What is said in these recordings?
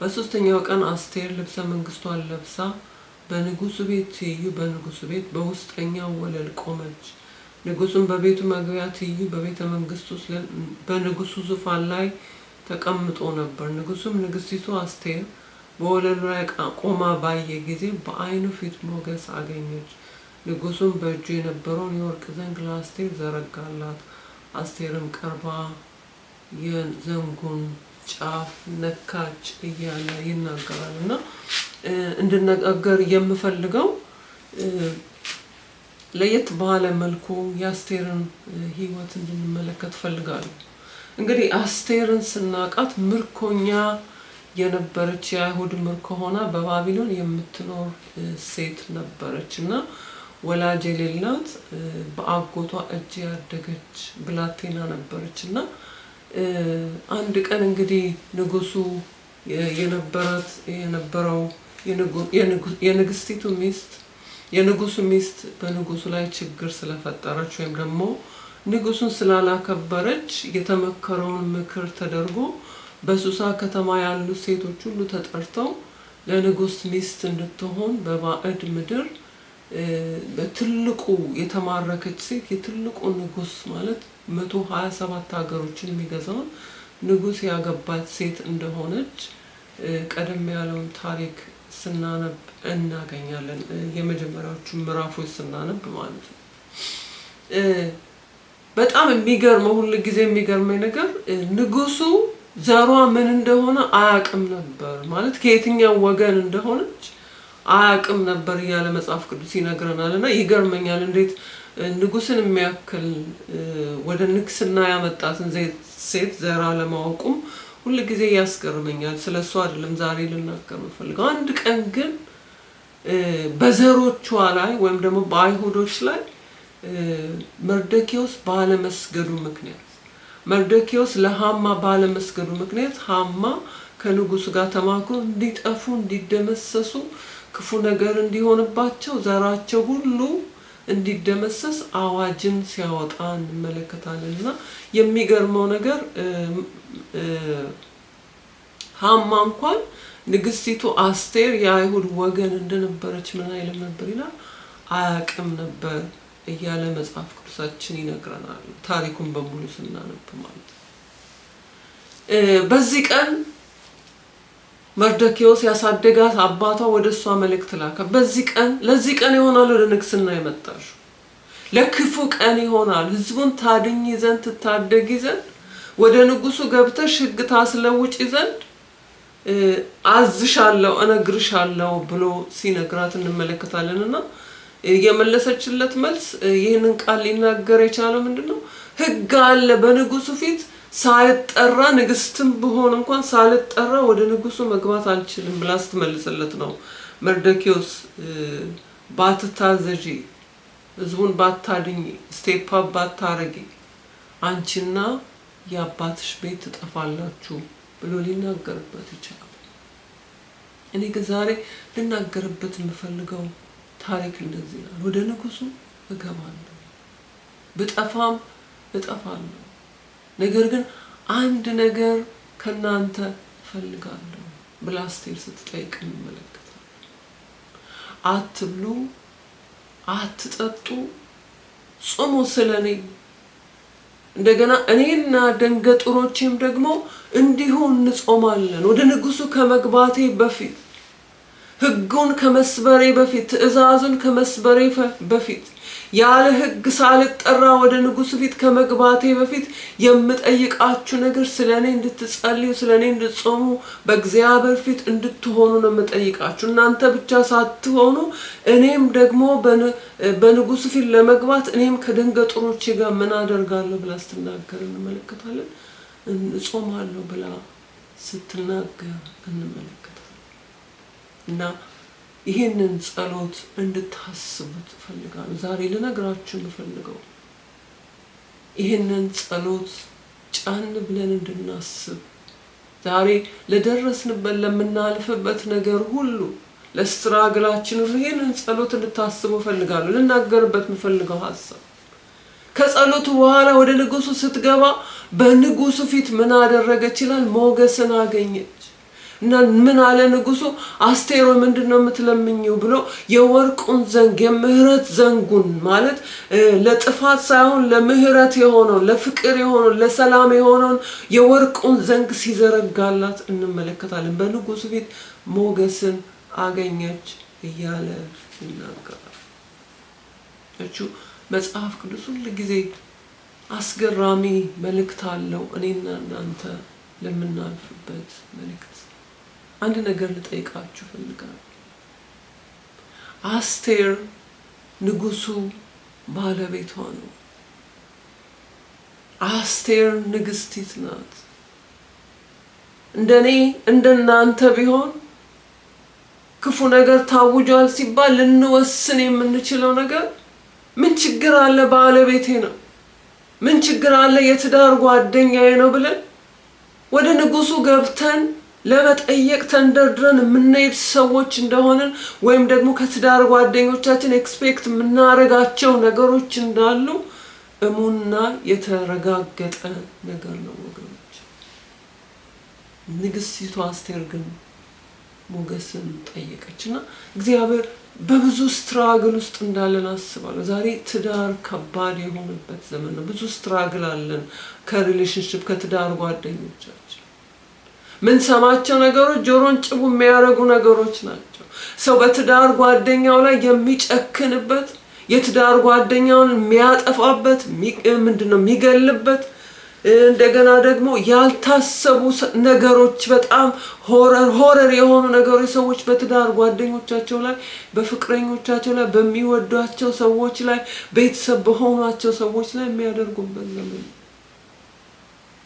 በሦስተኛው ቀን አስቴር ልብሰ መንግስቷን ለብሳ በንጉሱ ቤት ትይዩ በንጉሱ ቤት በውስጠኛው ወለል ቆመች። ንጉሱም በቤቱ መግቢያ ትይዩ በቤተ መንግስቱ በንጉሱ ዙፋን ላይ ተቀምጦ ነበር። ንጉሱም ንግስቲቱ አስቴር በወለሉ ላይ ቆማ ባየ ጊዜ በዓይኑ ፊት ሞገስ አገኘች። ንጉሱም በእጁ የነበረውን የወርቅ ዘንግ ለአስቴር ዘረጋላት። አስቴርም ቀርባ የዘንጉን ጫፍ ነካች እያለ ይናገራል። እና እንድነጋገር የምፈልገው ለየት ባለ መልኩ የአስቴርን ሕይወት እንድንመለከት ፈልጋለሁ። እንግዲህ አስቴርን ስናቃት ምርኮኛ የነበረች፣ የአይሁድ ምርኮ ሆና በባቢሎን የምትኖር ሴት ነበረች እና ወላጅ የሌላት፣ በአጎቷ እጅ ያደገች ብላቴና ነበረች። እና አንድ ቀን እንግዲህ ንጉሱ የነበራት የነበረው የንግስቲቱ ሚስት፣ የንጉሱ ሚስት በንጉሱ ላይ ችግር ስለፈጠረች ወይም ደግሞ ንጉሱን ስላላከበረች የተመከረውን ምክር ተደርጎ በሱሳ ከተማ ያሉ ሴቶች ሁሉ ተጠርተው ለንጉስ ሚስት እንድትሆን፣ በባዕድ ምድር በትልቁ የተማረከች ሴት የትልቁ ንጉስ፣ ማለት 127 ሀገሮችን የሚገዛውን ንጉስ ያገባች ሴት እንደሆነች ቀደም ያለውን ታሪክ ስናነብ እናገኛለን። የመጀመሪያዎቹ ምዕራፎች ስናነብ ማለት ነው። በጣም የሚገርመው፣ ሁል ጊዜ የሚገርመኝ ነገር ንጉሱ ዘሯ ምን እንደሆነ አያውቅም ነበር፣ ማለት ከየትኛው ወገን እንደሆነች አያውቅም ነበር እያለ መጽሐፍ ቅዱስ ይነግረናል። እና ይገርመኛል፣ እንዴት ንጉስን የሚያክል ወደ ንግስና ያመጣትን ሴት ዘር አለማወቁም ሁል ጊዜ ያስገርመኛል። ስለ እሱ አይደለም ዛሬ ልናገር የምፈልገው። አንድ ቀን ግን በዘሮቿ ላይ ወይም ደግሞ በአይሁዶች ላይ መርደኪዎስ ባለመስገዱ ምክንያት፣ መርደኪዎስ ለሃማ ባለመስገዱ ምክንያት ሃማ ከንጉሱ ጋር ተማክሮ እንዲጠፉ፣ እንዲደመሰሱ፣ ክፉ ነገር እንዲሆንባቸው፣ ዘራቸው ሁሉ እንዲደመሰስ አዋጅን ሲያወጣ እንመለከታለን። እና የሚገርመው ነገር ሃማ እንኳን ንግስቲቱ አስቴር የአይሁድ ወገን እንደነበረች ምን አይልም ነበር ይላል፣ አያውቅም ነበር እያለ መጽሐፍ ቅዱሳችን ይነግረናል። ታሪኩን በሙሉ ስናነብ ማለት ነው። በዚህ ቀን መርደኪዎስ ያሳደጋት አባቷ ወደ እሷ መልእክት ላከ። በዚህ ቀን፣ ለዚህ ቀን ይሆናል ወደ ንግስና የመጣሽው፣ ለክፉ ቀን ይሆናል፣ ህዝቡን ታድኝ ዘንድ፣ ትታደጊ ዘንድ፣ ወደ ንጉሱ ገብተሽ ህግ ታስለውጪ ዘንድ አዝሻለሁ፣ እነግርሻለሁ ብሎ ሲነግራት እንመለከታለን። እና የመለሰችለት መልስ፣ ይህንን ቃል ሊናገር የቻለው ምንድን ነው? ህግ አለ፣ በንጉሱ ፊት ሳይጠራ፣ ንግስትም ብሆን እንኳን ሳልጠራ ወደ ንጉሱ መግባት አልችልም ብላ ስትመልስለት ነው መርደኪዎስ ባትታዘዢ፣ ህዝቡን ባታድኝ፣ step up ባታረጊ አንቺና የአባትሽ ቤት ትጠፋላችሁ ብሎ ሊናገርበት ይችላል። እኔ ግን ዛሬ ልናገርበት የምፈልገው ታሪክ እንደዚህ ይላል። ወደ ንጉሱ እገባለሁ፣ ብጠፋም እጠፋለሁ። ነገር ግን አንድ ነገር ከናንተ እፈልጋለሁ ብላ አስቴር ስትጠይቅ እንመለከታለን። አትብሉ፣ አትጠጡ፣ ጹሙ ስለ እኔ። እንደገና እኔና ደንገጡሮቼም ደግሞ እንዲሁ እንጾማለን። ወደ ንጉሱ ከመግባቴ በፊት፣ ሕጉን ከመስበሬ በፊት፣ ትእዛዙን ከመስበሬ በፊት፣ ያለ ሕግ ሳልጠራ ወደ ንጉሱ ፊት ከመግባቴ በፊት የምጠይቃችሁ ነገር ስለ እኔ እንድትጸልዩ፣ ስለ እኔ እንድትጾሙ፣ በእግዚአብሔር ፊት እንድትሆኑ ነው የምጠይቃችሁ። እናንተ ብቻ ሳትሆኑ እኔም ደግሞ በንጉሱ ፊት ለመግባት እኔም ከደንገጡሮቼ ጋር ምን አደርጋለሁ ብላ ስትናገር እንመለከታለን። እጾማለሁ ብላ ስትናገር እንመለከታለን። እና ይህንን ጸሎት እንድታስቡት እፈልጋለሁ። ዛሬ ልነግራችሁ የምፈልገው ይህንን ጸሎት ጫን ብለን እንድናስብ፣ ዛሬ ለደረስንበት፣ ለምናልፍበት ነገር ሁሉ፣ ለ struggle ኣችን ሁሉ ይህንን ጸሎት እንድታስቡ እፈልጋለሁ። ልናገርበት የምፈልገው ሀሳብ ከጸሎቱ በኋላ ወደ ንጉሱ ስትገባ በንጉሱ ፊት ምን አደረገች ይላል? ሞገስን አገኘች። እና ምን አለ ንጉሱ? አስቴር ሆይ ምንድን ነው የምትለምኚው ብሎ የወርቁን ዘንግ፣ የምህረት ዘንጉን፣ ማለት ለጥፋት ሳይሆን ለምህረት የሆነውን፣ ለፍቅር የሆነውን፣ ለሰላም የሆነውን የወርቁን ዘንግ ሲዘረጋላት እንመለከታለን። በንጉሱ ፊት ሞገስን አገኘች እያለ ይናገራል። እቹ መጽሐፍ ቅዱስ ሁል ጊዜ አስገራሚ መልእክት አለው። እኔና እናንተ ለምናልፍበት መልእክት አንድ ነገር ልጠይቃችሁ እፈልጋለሁ። አስቴር ንጉሱ ባለቤቷ ነው። አስቴር ንግስቲት ናት። እንደኔ እንደናንተ ቢሆን ክፉ ነገር ታውጇል ሲባል ልንወስን የምንችለው ነገር ምን ችግር አለ ባለቤቴ ነው፣ ምን ችግር አለ የትዳር ጓደኛዬ ነው ብለን ወደ ንጉሱ ገብተን ለመጠየቅ ተንደርድረን የምንሄድ ሰዎች እንደሆንን ወይም ደግሞ ከትዳር ጓደኞቻችን expect የምናደርጋቸው ነገሮች እንዳሉ እሙንና የተረጋገጠ ነገር ነው ወገኖች። ንግስቲቱ አስቴር ግን ሞገስን ጠየቀች እና እግዚአብሔር በብዙ struggle ውስጥ እንዳለን አስባለሁ። ዛሬ ትዳር ከባድ የሆነበት ዘመን ነው። ብዙ struggle አለን ከ relationship፣ ከትዳር ጓደኞቻችን ምንሰማቸው ነገሮች ጆሮን ጭው የሚያደርጉ ነገሮች ናቸው። ሰው በትዳር ጓደኛው ላይ የሚጨክንበት፣ የትዳር ጓደኛውን የሚያጠፋበት፣ ምንድን ነው የሚገልበት፣ እንደገና ደግሞ ያልታሰቡ ነገሮች፣ በጣም horror horror የሆኑ ነገሮች ሰዎች በትዳር ጓደኞቻቸው ላይ፣ በፍቅረኞቻቸው ላይ፣ በሚወዷቸው ሰዎች ላይ፣ ቤተሰብ በሆኗቸው ሰዎች ላይ የሚያደርጉበት ዘመን።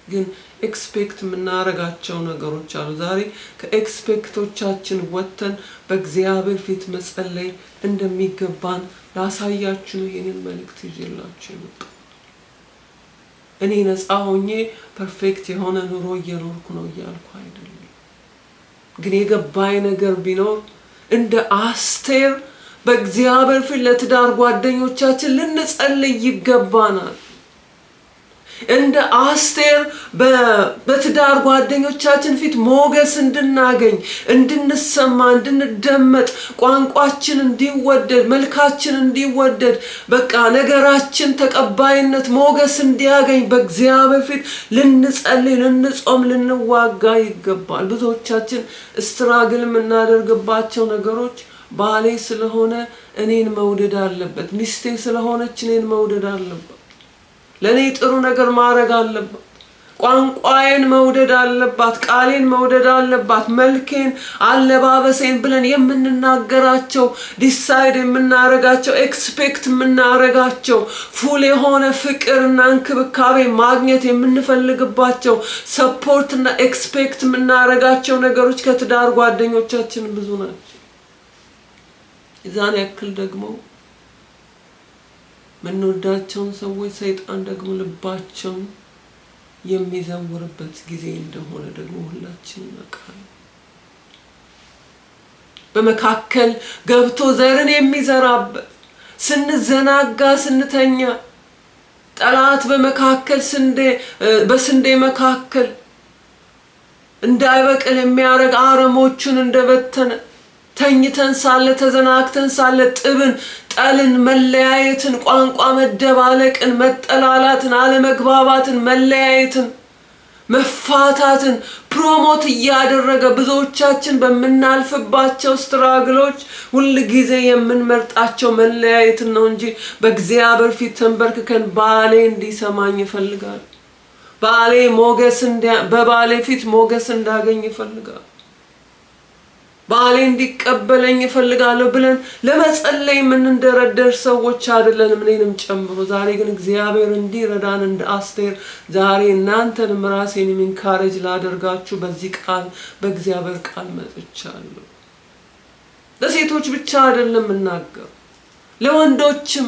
ግን expect የምናረጋቸው ነገሮች አሉ። ዛሬ ከ expect ኦቻችን ወጥተን በእግዚአብሔር ፊት መጸለይ እንደሚገባን ላሳያችሁ ነው ይህንን መልእክት ይዤላችሁ የመጣሁት። እኔ ነፃ ሆኜ perfect የሆነ ኑሮ እየኖርኩ ነው እያልኩ አይደለም። ግን የገባኝ ነገር ቢኖር እንደ አስቴር በእግዚአብሔር ፊት ለትዳር ጓደኞቻችን ልንጸልይ ይገባናል። እንደ አስቴር በትዳር ጓደኞቻችን ፊት ሞገስ እንድናገኝ፣ እንድንሰማ፣ እንድንደመጥ፣ ቋንቋችን እንዲወደድ፣ መልካችን እንዲወደድ፣ በቃ ነገራችን ተቀባይነት ሞገስ እንዲያገኝ በእግዚአብሔር ፊት ልንጸልይ፣ ልንጾም፣ ልንዋጋ ይገባል። ብዙዎቻችን struggle የምናደርግባቸው ነገሮች ባሌ ስለሆነ እኔን መውደድ አለበት፣ ሚስቴ ስለሆነች እኔን መውደድ አለባት፣ ለእኔ ጥሩ ነገር ማድረግ አለባት፣ ቋንቋዬን መውደድ አለባት፣ ቃሌን መውደድ አለባት፣ መልኬን፣ አለባበሴን ብለን የምንናገራቸው፣ decide የምናረጋቸው፣ expect የምናረጋቸው፣ full የሆነ ፍቅርና እንክብካቤ ማግኘት የምንፈልግባቸው፣ support እና expect የምናረጋቸው ነገሮች ከትዳር ጓደኞቻችን ብዙ ናቸው። የዛን ያክል ደግሞ የምንወዳቸውን ሰዎች ሰይጣን ደግሞ ልባቸውን የሚዘውርበት ጊዜ እንደሆነ ደግሞ ሁላችንም እናውቃለን። በመካከል ገብቶ ዘርን የሚዘራበት፣ ስንዘናጋ፣ ስንተኛ፣ ጠላት በመካከል ስንዴ በስንዴ መካከል እንዳይበቅል የሚያደርግ አረሞቹን እንደበተነ፣ ተኝተን ሳለ፣ ተዘናግተን ሳለ ጥብን፣ ጠልን፣ መለያየትን፣ ቋንቋ መደባለቅን፣ መጠላላትን፣ አለመግባባትን፣ መለያየትን፣ መፋታትን promote እያደረገ ብዙዎቻችን በምናልፍባቸው struggle ኦች ሁል ጊዜ የምንመርጣቸው መለያየትን ነው እንጂ በእግዚአብሔር ፊት ተንበርክከን ባሌ እንዲሰማኝ እፈልጋለሁ፣ ባሌ ሞገስ በባሌ ፊት ሞገስ እንዳገኝ እፈልጋለሁ፣ ባሌ እንዲቀበለኝ እፈልጋለሁ ብለን ለመጸለይ የምንደረደር ሰዎች አይደለንም፣ እኔንም ጨምሮ። ዛሬ ግን እግዚአብሔር እንዲረዳን እንደ አስቴር ዛሬ እናንተንም ራሴንም encourage ላደርጋችሁ በዚህ ቃል፣ በእግዚአብሔር ቃል መጥቻለሁ። ለሴቶች ብቻ አይደለም የምናገር፣ ለወንዶችም።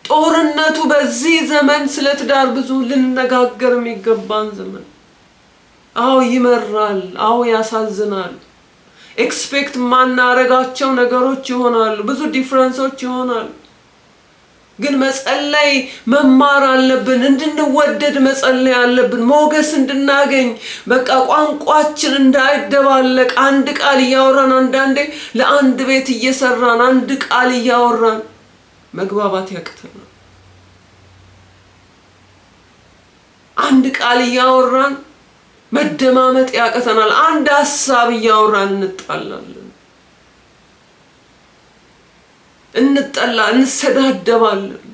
ጦርነቱ በዚህ ዘመን ስለ ትዳር ብዙ ልንነጋገር የሚገባን ዘመን። አዎ ይመራል። አዎ ያሳዝናል። Expect የማናረጋቸው ነገሮች ይሆናሉ። ብዙ difference ኦች ይሆናሉ። ግን መጸለይ መማር አለብን። እንድንወደድ መጸለይ አለብን። ሞገስ እንድናገኝ፣ በቃ ቋንቋችን እንዳይደባለቅ፣ አንድ ቃል እያወራን፣ አንዳንዴ ለአንድ ቤት እየሰራን አንድ ቃል እያወራን መግባባት ያቅተናል። አንድ ቃል እያወራን መደማመጥ ያቅተናል። አንድ ሀሳብ እያወራን እንጣላለን፣ እንጠላ፣ እንሰዳደባለን፣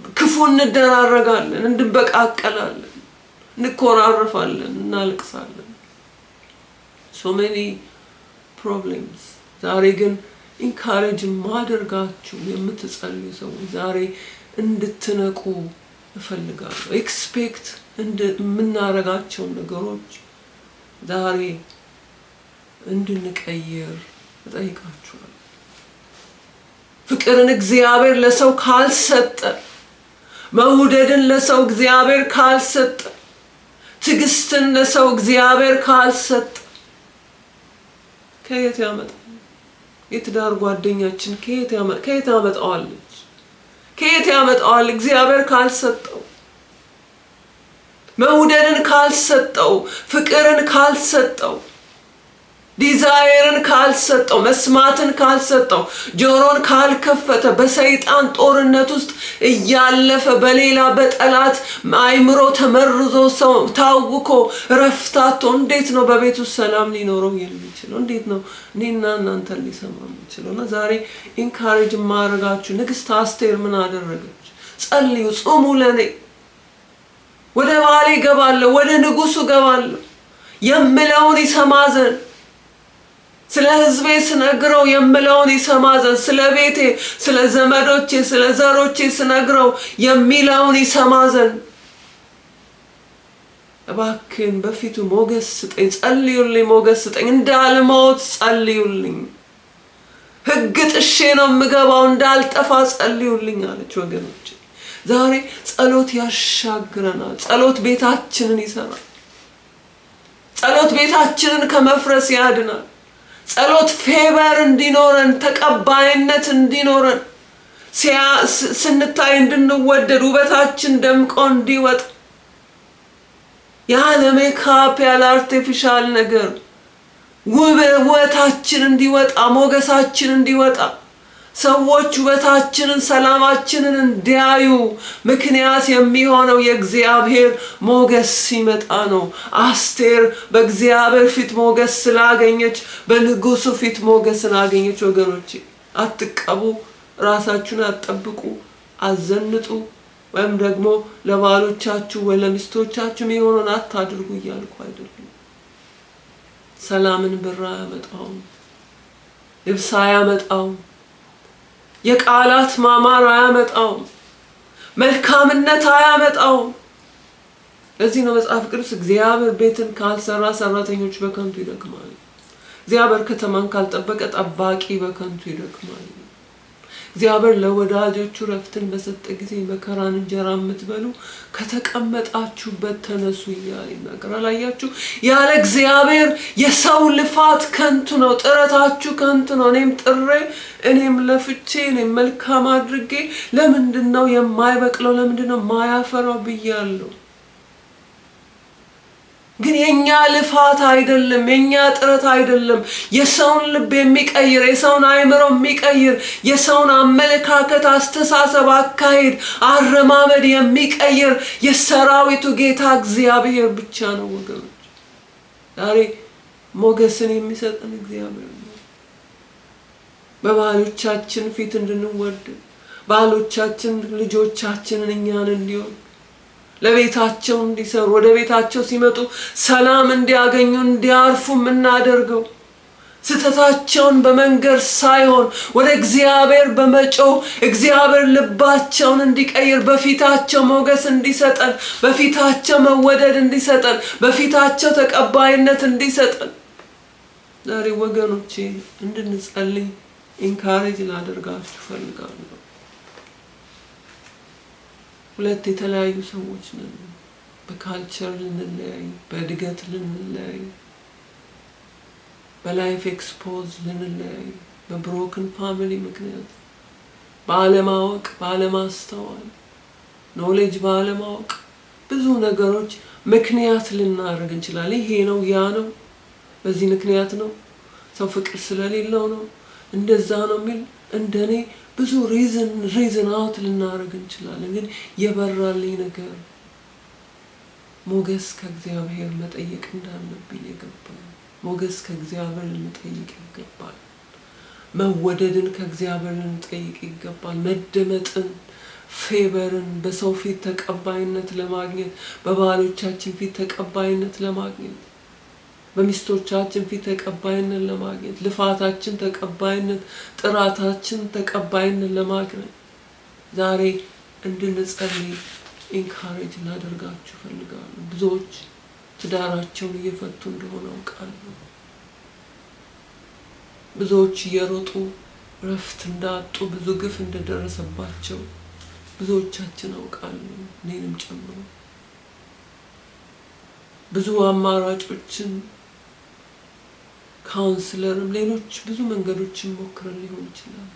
ክፉ እንደራረጋለን፣ እንበቃቀላለን፣ እንኮራረፋለን፣ እናልቅሳለን። So many problems። ዛሬ ግን encourage ማደርጋችሁ የምትጸልዩ ሰዎች ዛሬ እንድትነቁ እፈልጋለሁ። Expect የምናረጋቸውን ነገሮች ዛሬ እንድንቀይር እጠይቃችኋለሁ። ፍቅርን እግዚአብሔር ለሰው ካልሰጠ፣ መውደድን ለሰው እግዚአብሔር ካልሰጠ፣ ትዕግስትን ለሰው እግዚአብሔር ካልሰጠ ከየት ያመጣል? የትዳር ጓደኛችን ከየት ያመጣዋለች? ከየት ያመጣዋል? እግዚአብሔር ካልሰጠው፣ መውደድን ካልሰጠው፣ ፍቅርን ካልሰጠው፣ desire ን ካልሰጠው፣ መስማትን ካልሰጠው፣ ጆሮን ካልከፈተ፣ በሰይጣን ጦርነት ውስጥ እያለፈ በሌላ በጠላት አይምሮ ተመርዞ ሰው ታውኮ ረፍታቶ እንዴት ነው በቤቱ ሰላም ሊኖረው የሚችለው? እንዴት ነው እኔና እናንተን ሊሰማ የሚችለው? እና ዛሬ encourage ማድረጋችሁ፣ ንግስት አስቴር ምን አደረገች? ጸልዩ፣ ጹሙ፣ ለኔ ወደ ባሌ ገባለሁ፣ ወደ ንጉሱ ገባለሁ፣ የምለውን ይሰማ ዘንድ፣ ስለ ህዝቤ ስነግረው የምለውን ይሰማ ዘንድ፣ ስለ ቤቴ፣ ስለ ዘመዶቼ፣ ስለ ዘሮቼ ስነግረው የሚለውን ይሰማ ዘንድ እባክህን በፊቱ ሞገስ ስጠኝ፣ ጸልዩልኝ፣ ሞገስ ስጠኝ፣ እንዳልሞት ጸልዩልኝ፣ ህግ ጥሼ ነው የምገባው፣ እንዳልጠፋ ጸልዩልኝ አለች። ወገኖች፣ ዛሬ ጸሎት ያሻግረናል። ጸሎት ቤታችንን ይሰራል። ጸሎት ቤታችንን ከመፍረስ ያድናል። ጸሎት favor እንዲኖረን፣ ተቀባይነት እንዲኖረን፣ ስንታይ እንድንወደድ፣ ውበታችን ደምቆ እንዲወጣ፣ ያለ ሜካፕ፣ ያለ artificial ነገር ውበታችን እንዲወጣ፣ ሞገሳችን እንዲወጣ፣ ሰዎች ውበታችንን፣ ሰላማችንን እንዲያዩ ምክንያት የሚሆነው የእግዚአብሔር ሞገስ ሲመጣ ነው። አስቴር በእግዚአብሔር ፊት ሞገስ ስላገኘች በንጉሱ ፊት ሞገስን አገኘች። ወገኖቼ፣ አትቀቡ፣ ራሳችሁን አትጠብቁ፣ አዘንጡ፣ ወይም ደግሞ ለባሎቻችሁ ወይ ለሚስቶቻችሁ የሚሆነውን አታድርጉ እያልኩ አይደለም። ሰላምን ብር አያመጣውም፣ ልብስ አያመጣውም፣ የቃላት ማማር አያመጣውም፣ መልካምነት አያመጣውም። ለዚህ ነው መጽሐፍ ቅዱስ እግዚአብሔር ቤትን ካልሰራ ሰራተኞች በከንቱ ይደክማሉ። እግዚአብሔር ከተማን ካልጠበቀ ጠባቂ በከንቱ ይደክማል። እግዚአብሔር ለወዳጆቹ ረፍትን በሰጠ ጊዜ መከራን እንጀራ የምትበሉ ከተቀመጣችሁበት ተነሱ እያለ ይናገራል። አያችሁ፣ ያለ እግዚአብሔር የሰው ልፋት ከንቱ ነው፣ ጥረታችሁ ከንቱ ነው። እኔም ጥሬ፣ እኔም ለፍቼ፣ እኔም መልካም አድርጌ ለምንድን ነው የማይበቅለው? ለምንድን ነው የማያፈራው ብያለሁ። ግን የኛ ልፋት አይደለም፣ የኛ ጥረት አይደለም። የሰውን ልብ የሚቀይር፣ የሰውን አእምሮ የሚቀይር፣ የሰውን አመለካከት፣ አስተሳሰብ፣ አካሄድ፣ አረማመድ የሚቀይር የሰራዊቱ ጌታ እግዚአብሔር ብቻ ነው ወገኖች። ዛሬ ሞገስን የሚሰጠን እግዚአብሔር ነው። በባሎቻችን ፊት እንድንወድ፣ ባሎቻችን ልጆቻችንን እኛን እንዲወዱ፣ ለቤታቸው እንዲሰሩ፣ ወደ ቤታቸው ሲመጡ ሰላም እንዲያገኙ፣ እንዲያርፉ የምናደርገው ስህተታቸውን በመንገር ሳይሆን ወደ እግዚአብሔር በመጮህ እግዚአብሔር ልባቸውን እንዲቀይር፣ በፊታቸው ሞገስ እንዲሰጠን፣ በፊታቸው መወደድ እንዲሰጠን፣ በፊታቸው ተቀባይነት እንዲሰጠን ዛሬ ወገኖቼ እንድንጸልይ encourage ላደርጋችሁ ፈልጋለሁ። ሁለት የተለያዩ ሰዎች ነን። በ culture ልንለያይ፣ በእድገት ልንለያይ፣ በ life expose ልንለያይ፣ በ broken family ምክንያት፣ ባለማወቅ፣ ባለማስተዋል፣ knowledge ባለማወቅ ብዙ ነገሮች ምክንያት ልናደርግ እንችላለን። ይሄ ነው፣ ያ ነው፣ በዚህ ምክንያት ነው፣ ሰው ፍቅር ስለሌለው ነው፣ እንደዛ ነው የሚል እንደኔ ብዙ reason out ልናደርግ እንችላለን። ግን የበራልኝ ነገር ሞገስ ከእግዚአብሔር መጠየቅ እንዳለብኝ የገባኝ፣ ሞገስ ከእግዚአብሔር ልንጠይቅ ይገባል። መወደድን ከእግዚአብሔር ልንጠይቅ ይገባል። መደመጥን፣ favor ን፣ በሰው ፊት ተቀባይነት ለማግኘት፣ በባሎቻችን ፊት ተቀባይነት ለማግኘት፣ በሚስቶቻችን ፊት ተቀባይነት ለማግኘት፣ ልፋታችን ተቀባይነት፣ ጥረታችን ተቀባይነት ለማግኘት ዛሬ እንድንጸልይ encourage ላደርጋችሁ እፈልጋለሁ። ብዙዎች ትዳራቸውን እየፈቱ እንደሆነ አውቃለሁ። ብዙዎች እየሮጡ ረፍት እንዳጡ፣ ብዙ ግፍ እንደደረሰባቸው ብዙዎቻችን አውቃለሁ፣ እኔንም ጨምሮ። ብዙ አማራጮችን counselor ም ሌሎች ብዙ መንገዶችን ሞክረን ሊሆን ይችላል።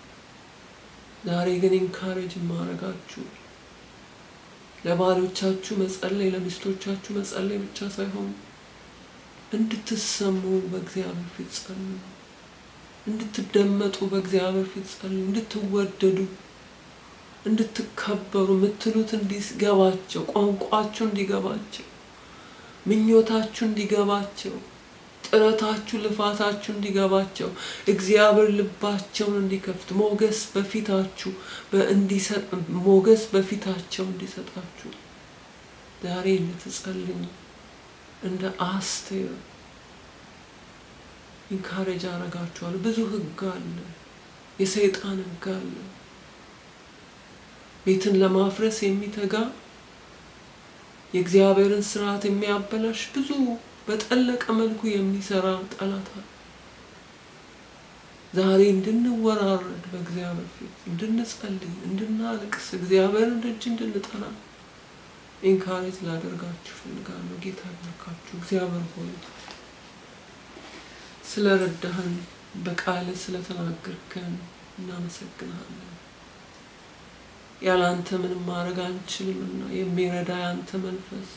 ዛሬ ግን encourage ማረጋችሁ ለባሎቻችሁ መጸለይ፣ ለሚስቶቻችሁ መጸለይ ብቻ ሳይሆን እንድትሰሙ በእግዚአብሔር ፊት ጸልዩ። እንድትደመጡ በእግዚአብሔር ፊት ጸልዩ። እንድትወደዱ፣ እንድትከበሩ፣ የምትሉት እንዲገባቸው፣ ቋንቋችሁ እንዲገባቸው፣ ምኞታችሁ እንዲገባቸው፣ ጥረታችሁ፣ ልፋታችሁ እንዲገባቸው፣ እግዚአብሔር ልባቸውን እንዲከፍት፣ ሞገስ በፊታቸው እንዲሰጣችሁ ዛሬ እንድትጸልዩ እንደ አስቴር encourage አረጋችኋለሁ። ብዙ ህግ አለ፣ የሰይጣን ህግ አለ። ቤትን ለማፍረስ የሚተጋ፣ የእግዚአብሔርን ስርዓት የሚያበላሽ፣ ብዙ በጠለቀ መልኩ የሚሰራ ጠላት አለ። ዛሬ እንድንወራረድ፣ በእግዚአብሔር ፊት እንድንጸልይ፣ እንድናለቅስ፣ እግዚአብሔርን ደጅ እንድንጠና encourage ላደርጋችሁ እፈልጋለሁ። ጌታ ይባርካችሁ። እግዚአብሔር ሆይ፣ ስለረዳህን፣ በቃልህ ስለተናገርከን እናመሰግንሃለን። ያለ አንተ ምንም ማድረግ አንችልምና የሚረዳ የአንተ መንፈስ፣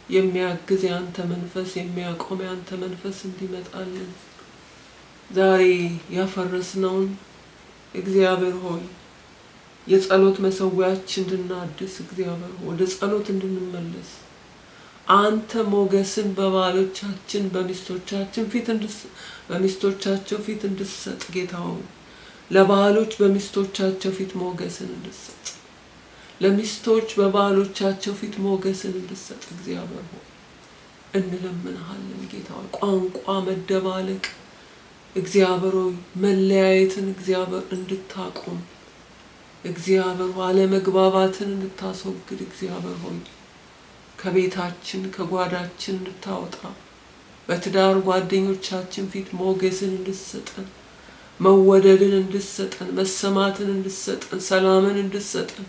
የሚያግዝ የአንተ መንፈስ፣ የሚያቆም የአንተ መንፈስ እንዲመጣልን፣ ዛሬ ያፈረስነውን እግዚአብሔር ሆይ የጸሎት መሰዊያችን እንድናድስ፣ እግዚአብሔር ወደ ጸሎት እንድንመለስ፣ አንተ ሞገስን በባሎቻችን በሚስቶቻችን ፊት በሚስቶቻቸው ፊት እንድትሰጥ፣ ጌታ ሆይ ለባሎች በሚስቶቻቸው ፊት ሞገስን እንድትሰጥ፣ ለሚስቶች በባሎቻቸው ፊት ሞገስን እንድትሰጥ እግዚአብሔር ሆይ እንለምንሃለን። ጌታ ሆይ ቋንቋ መደባለቅ፣ እግዚአብሔር ሆይ መለያየትን እግዚአብሔር እንድታቆም፣ እግዚአብሔር ሆይ አለመግባባትን እንድታስወግድ፣ እግዚአብሔር ሆይ ከቤታችን ከጓዳችን እንድታወጣ፣ በትዳር ጓደኞቻችን ፊት ሞገስን እንድትሰጠን፣ መወደድን እንድትሰጠን፣ መሰማትን እንድትሰጠን፣ ሰላምን እንድትሰጠን፣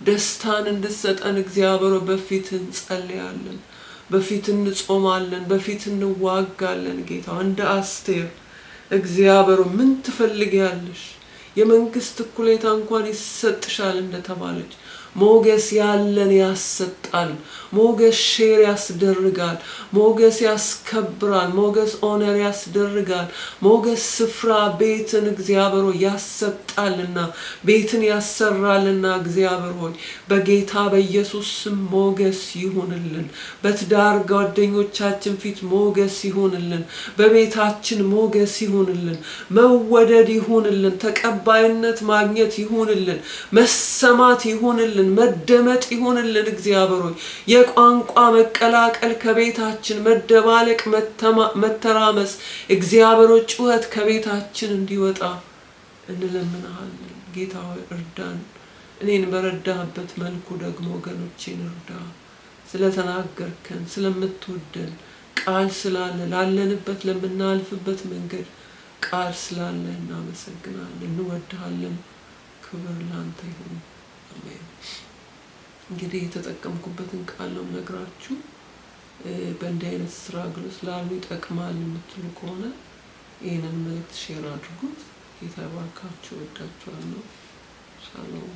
ደስታን እንድትሰጠን እግዚአብሔር በፊትህ እንጸልያለን፣ በፊትህ እንጾማለን፣ በፊትህ እንዋጋለን። ጌታ እንደ አስቴር እግዚአብሔር ምን ትፈልጊያለሽ? የመንግስት እኩሌታ እንኳን ይሰጥሻል እንደተባለች ሞገስ ያለን ያሰጣል። ሞገስ share ያስደርጋል። ሞገስ ያስከብራል። ሞገስ honor ያስደርጋል። ሞገስ ስፍራ ቤትን እግዚአብሔር ሆይ ያሰጣልና ቤትን ያሰራልና እግዚአብሔር ሆይ በጌታ በኢየሱስ ስም ሞገስ ይሁንልን። በትዳር ጓደኞቻችን ፊት ሞገስ ይሁንልን። በቤታችን ሞገስ ይሁንልን። መወደድ ይሁንልን። ተቀባይነት ማግኘት ይሁንልን። መሰማት ይሁንልን። መደመጥ ይሁንልን። እግዚአብሔር ሆይ የቋንቋ መቀላቀል ከቤታችን፣ መደባለቅ፣ መተራመስ፣ እግዚአብሔር ሆይ ጩኸት ከቤታችን እንዲወጣ እንለምንሃለን። ጌታ ሆይ እርዳን። እኔን በረዳህበት መልኩ ደግሞ ወገኖቼን እርዳ። ስለተናገርከን፣ ስለምትወደን፣ ቃል ስላለ፣ ላለንበት ለምናልፍበት መንገድ ቃል ስላለ እናመሰግናለን። እንወድሃለን። ክብር ላንተ ይሁን። አሜን። እንግዲህ የተጠቀምኩበትን ቃል ነው የምነግራችሁ። በእንዲህ አይነት struggle ውስጥ ላሉ ይጠቅማል የምትሉ ከሆነ ይህንን መልእክት share አድርጉት። ጌታ ይባርካችሁ። እወዳችኋለሁ። ሻሎም።